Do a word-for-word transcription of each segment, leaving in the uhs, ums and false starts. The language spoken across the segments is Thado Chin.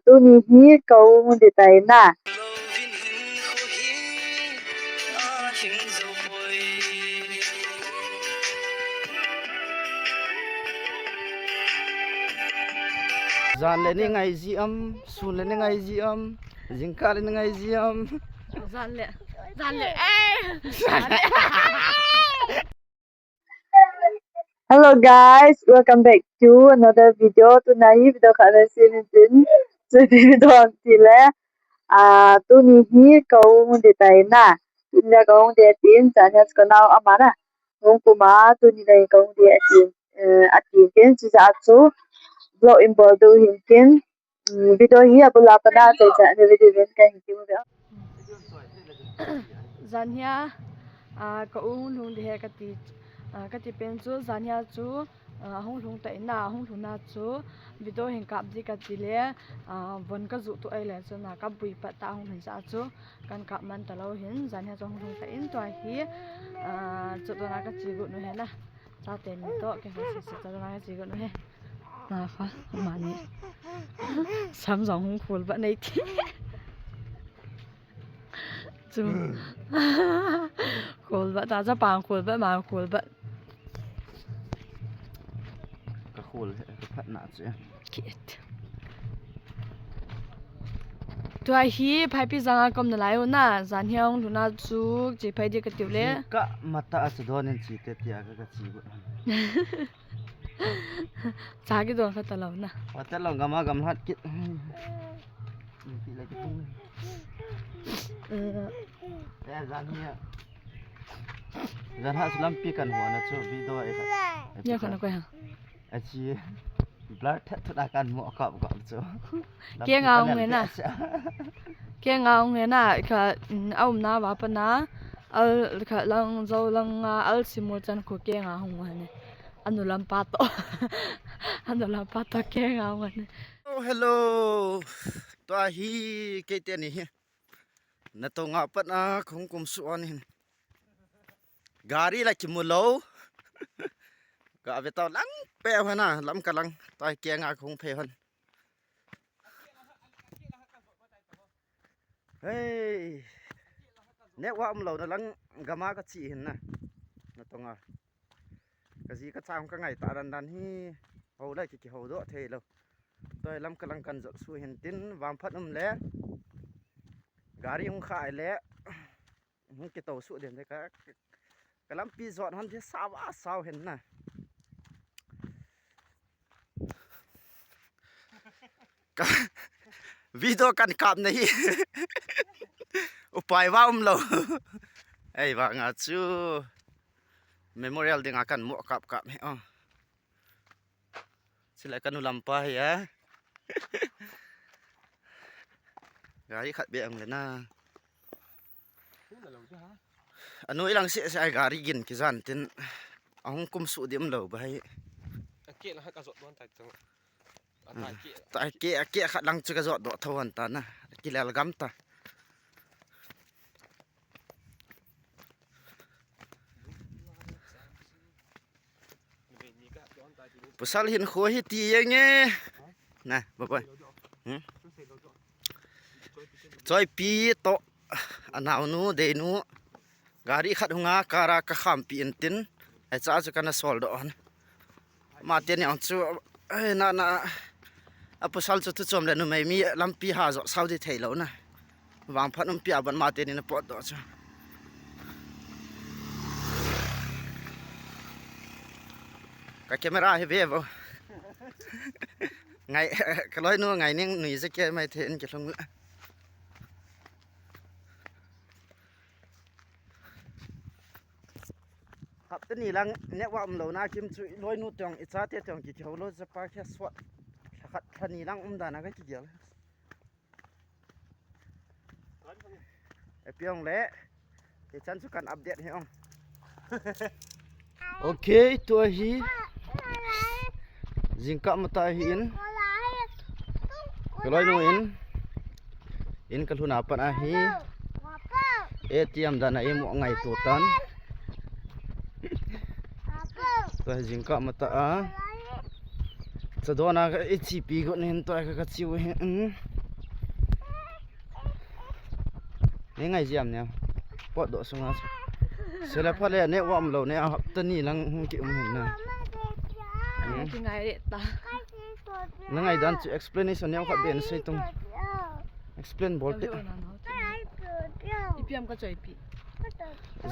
tuni hi ka u hung ding tai na. Jan le ni ngai ji am, sun le ni ngai ji am, jingkah le ni ngai ji am. Jan le, jan le, eh. Hello guys, welcome back to another video. Tuna hi video khat na sem in tin, chu video ham ti le, ah, tuni hi ka u hung ding tai na. Tuni le ka u hung ding tin, jan hi ka nao ama na. Hung kum a, tuni le ka u hung ding atin, eh, atin tin, chu jeh a chu vlog in bol diu hin tin. Mm, video hi abul a pat a chai chai ni video ven ka hin kimu ve. Jan hi a, ah, ka u hung lhung ding ahi kati, ah, kati pen chu, jan hi a chu, ah, hung lhung ta in a, hung lhung na chu video hin kap ding kati le, ah, von ka ju tu ahile chu na ka bui pat ta hung lhung jeh a chu kan kap man ta lou hin, jan hi a chu hung lhung ta in tua hi, ah, chu tua na ka che got nu hi na. Chate ni toh, kei ho sese, chate na che got nu hi. Na kha, mani. Sam jong hung khol ba nei ti. Chu. Khol ba ta, chapang khol ba, ma khol ba. Ka khol he, ka phat na chu. Kit. Tua hi Phaipi jang a ka um nalai u na, jan hi a hung lhun a chu che phei ding kati u le. Ka mata a chu don in che te tia ka, ka che got. Cha kidon kha ta lou na. Wa ta lou gam a gamlhat kit. Pi le kit. Eh. Eh, jan hi a. Jan ha chu lampi kan hua na chu video e kha. Nia kha na koi ha. Achi blur thet thet a kan mo kap kap chu. Keng a hung e na. Keng a hung e na, kha, mm, a umna va pa na. Al kha lang zo lang a, al simul chan khu keng a hung e na. Anu lampa toh. Anu lampa toh keng a hung e na. Oh, hello. Tua hi kei te ni hi. Natong a pat a ka hung kum suh hon hin. Gari la kimu lou. Ka ve tau lang pe hon a, lam ka lang. Tua keng a ka hung phei hon. Hei. Network um lou na lang gam a ka che hin na. Natong a. Ka ji ka cha hung ka ngai ta dan dan hi. Ho le ki, ki ho doh thei lou. Tua lam ka lang kan jot suh hin tin, vangphat um le. Gari hung kha le. Hung kito suh den de ka, ka lampi jot hon de sao a sao hin na. Ka video kan kap na hi. Upai va um lou. Ei, vang a chu memorial ding a kan mo kap kap hi, oh. Chule ka nu lampa hi a. Gari khat be ang le na. Anu ilang se se ai gari gin kijan tin. Ahung kum suh dim lou ba hai. Ake la ka jot don tai tong. Atai ke, atai ke, ake khat lang chu ka jot doh tho hon ta na. Kilel gam ta. Pasal hin kho hi ti yeng e. Na, bye bye. Hmm? Choipi toh, anaonu, deinu. Gari khat hunga, kara ka khampi in tin. Ai cha chu kana sol doh hon. Mate ni ang chu, eh, na, na, a pasal chu thu chom le numei mi lampi ha jo sao di thei lou na. Vangphat umpi a ban mate ni na pot doh chu. Ka camera hi ve vo. Ngai, ka loinu ngai ning nui je ke mai the in ke lhung. Hapta ni lang network um lou na kim chu loinu tong i chate tong ki kihou lou japa khe sot. Lha khat lha ni lang um dan a ka kigel. Apiong le. Kei chan chu kan update hi ong. Ok, tua hi. Jingkah matah hi in. Ka loinu in. In ka lhun a pat ahi. A T M dan a i mu ngaito tan. Tua hi jingkah matah a. Tadona ka ichipi got nin tua ka kachiu hi. Hmm. Ni ngai jiam ne. Potdoh sunga chu. Sela phale ne wam lo ne a hapta ni lang hung ki um hin na. Hmm. Ki ngai re ta. Na ngai dan chu explanation ne khat ben sei tung. Explain bol te. Ipi ham ka choi pi.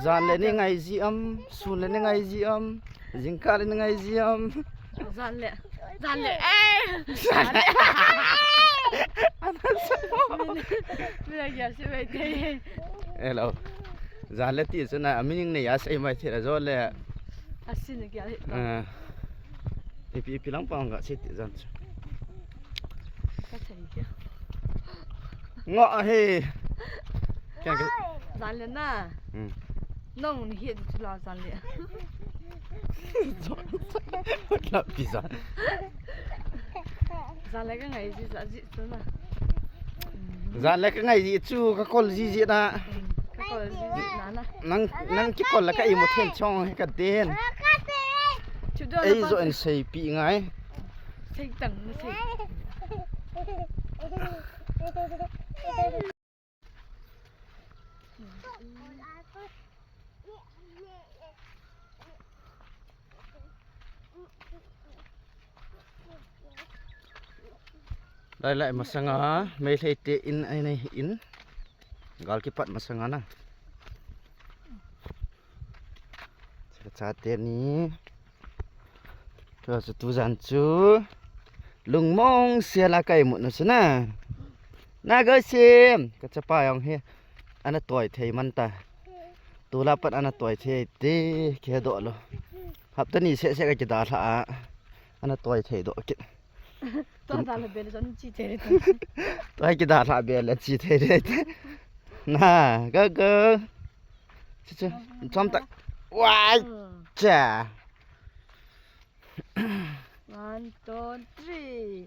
Jan le ni ngai ji am, sun le ni ngai ji am, jingkah le ni ngai ji am. Jan le, jan le, eh! Jan le. Mina, mina kya se bai te. Hello. Jan le ti chu na, a meaning nei a sei mai thei a jo le. A sin kya le. Ah. Ipi, ipi lang pang ka sei ti jan chu. Ka thei kya. Ngo ahi. Kya, kya? Jan le na. Hmm. Nong ni hi chu la jan le. La pi jan. Jan le ka ngai ji ja ji chu na. Jan le ka ngai ji chu ka kol ji ji na. Hmm. Ka kol ji ji na na. Nang, nang ki kol la ka i mo then chong he ka den. Chu do na. Ei pa jo en sei pi ngai. Sei tang na sei. Lai lai masanga, Meitei te in ai nei in. Gal kipat masanga na. Ka chate ni. Tua chu tujan chu lungmong sela ka imut na chu na. Na go sim. Ka chapa jong hi ana toi thei man ta. Tula pat ana toi thei te kihe doh lou. Hapta ni seh seh ka kidalha a. Ana toi thei doh kit. Tua dalha bel le chon chi thei le. Tua kidalha bel le chi thei le. Na, go go. Chu chu. Chom tak. Wai. Hmm. Cha. One, two, three.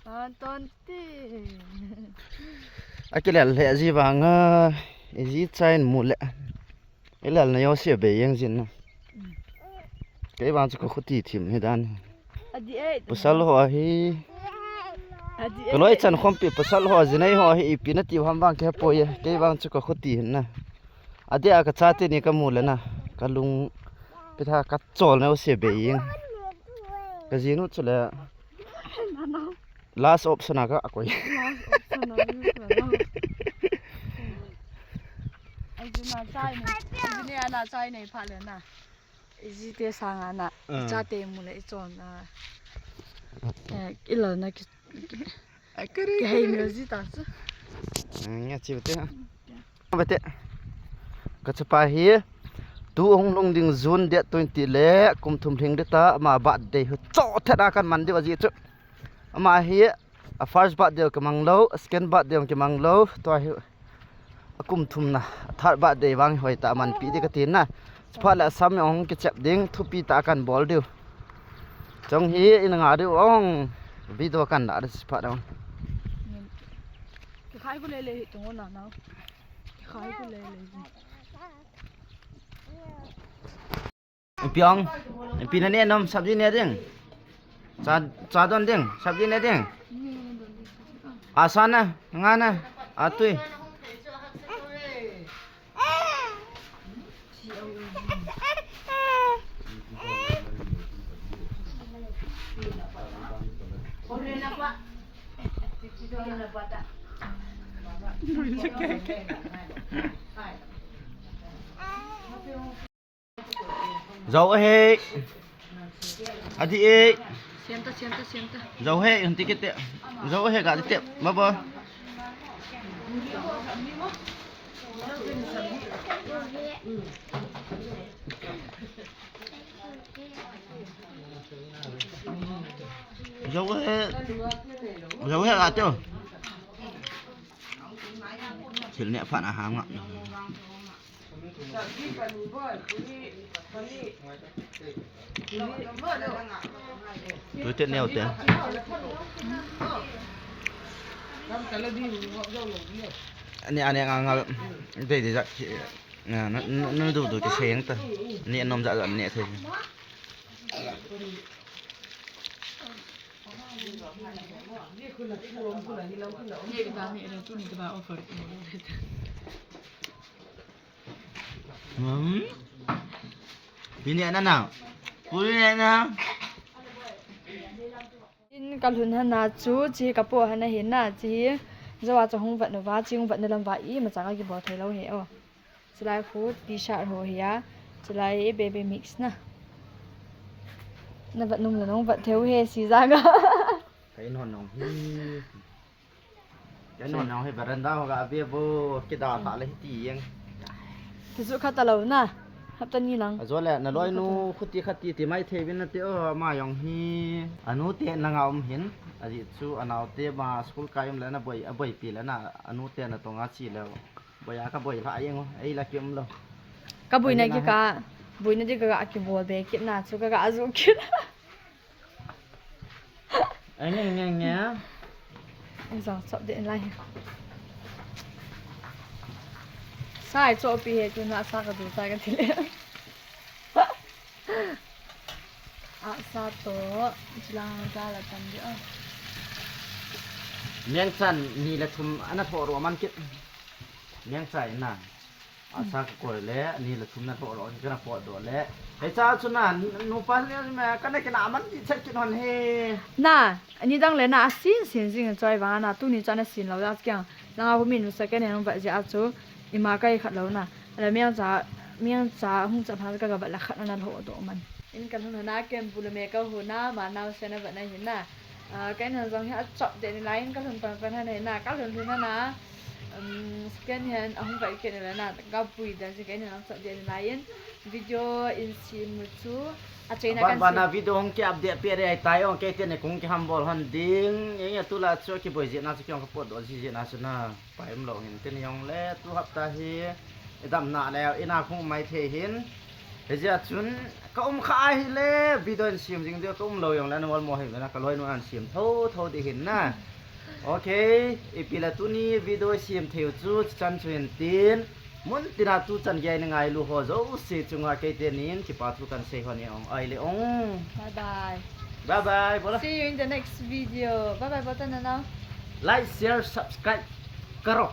One, two, three. Akilel le ji vang a, ji chain mu le. Ilel na yo se be jeng jin na. Kei vang chu ka khuti thim hi dan. Adi eh. Pasal ho hi. Adi eh. Ka loi chan khompi pasal ho jinei ho hi ipi na ti ham vang ke poi e. Kei vang chu ka khuti hin na. Adi a ka chate ni ka mu le na. Ka lung pi tha ka chol na yo se be jeng. Ka jinu chu le. Last option a ka a koi. Last option a ka a koi. Ai, ji na chai nei. Ai, ji ne ana chai nei pha le na. Iji te sanga na. Ah. Chate mu le i chon na. Eh, i la na ki. Ai, kare, ki hei kare. Music ta chu. Ah, nya chi bate ha. Bate. Ka chapa hi. Tu hung lhung ding June date twenty le kum thum lhing ding ta ama birthday hu cho thet a kan man diu aji chu. Ama hi a first birthday kimang lou, a second birthday kimang lou, tua hi a kum thumna, a third birthday vang hoi ta manpi di ka tin na. Chuphat le Assam jong kichep ding, thupi ta kan bol diu. Chong hi in nga diu ong, video kan la di chuphat ong. Kikhai ko le le hi tung na na. Kikhai ko le le. Ipi ong, ipi na ne nom sabji ne ding. Cha, cha don ding, sabji ne ding. Asa na, nga na, atui. Jou ahi. Adi e. Sienta, sienta, sienta. Jou ahi, hunti kit te. Jou ahi, ga di te. Baba. Jou ahi. Jou ahi, ga te. Thil ne phat a ham nga. Tui te neo te. Ani, ani nga nga dei dei ja ki. Na, na, na, na du du ki seng ta. Ni nom ja ja ni thei. Hmm. Pini ana na. Pini ana. In kalhun hana chu, chi kapo hana hin na, chi hi. Joa chu hung vat nova, chi hung vat na lam va imacha kakibol thei lou hi o. Chulai khu t-shirt ho hi a. Chulai baby mix na. Na vat num le nong vat theu he si janga. Ka in hon nong hi. Ka in hon nong hi veranda ho ga be bo kida tha le hi ti yeng. Ti chu khat alou na. Hapta ni lang. Ajo le na loi nu khuti khati ti mai thei vin na ti o ma yong hi. Anu te na nga um hin. Aji chu anau te ma school kai um le na boi, a boi pi le na anu te na tonga chi le. Boi a ka boi la yeng o, ei la kim lo. Ka boi na ki ka, boi na di ka ga ki bol be kit na chu ka ga azu kit. Ai nge nge nge. Ei jong chop de lai. Sai chop pi he tu na sa ka du sa ka ti le. A sa to, chilang ta la tam di a. Meng chan ni le thum ana tho ro man kit. Meng chai na. Asa ka koi le, ni le thum na tho ro, ka na pot do le. Hei cha chu na, nu pa le me, ka na ki na man ti chet ki non he. Na, ani dang le na, a sin sin jing choi vang na, tu ni cha na sin lo da kyang. Na hu min sa ke ne nong ba ja chu, ima kai khat lo na. Ala miang cha, miang cha hung cha pha ka ga ba la khat na lo do man. In ka lhun na kem bu le me ka hu na, ma na se na ba na hin na. Ah, ka in han jong hi a chop de ni lai in ka lhun pan pan han na, ka lhun lhun na. Um, second hand, ahung ka iken le na, ka pui dan si ka in han chop de ni lai in. Video in sim mu chu, a chaina ban kan ban si. Na video hung ki update pe re ai tai ong ke te ne kung ki ham bol han ding. Eng ya tu la chu ki boi ji na chu ki ong ka pot do ji ji na chu na. Pai um lo hin tin jong le tu hapta hi i dam na le ina khung mai thei hin. Hijeh chun ka um kha ahi le video in sim jing deu ka um lo jong le na wal mo hi na ka loi nu an sim tho tho di hin na. Okay, ipi la tuni video sim theu chu chan chu hin tin. Mun tina tu chan gei na ngai lu ho jo se chunga kei te nin kipa thu kan sei ho ni ong ai le ong. Bye bye. Bye bye. Bola. See you in the next video. Bye bye, bol ta na nao. Like, share, subscribe karo.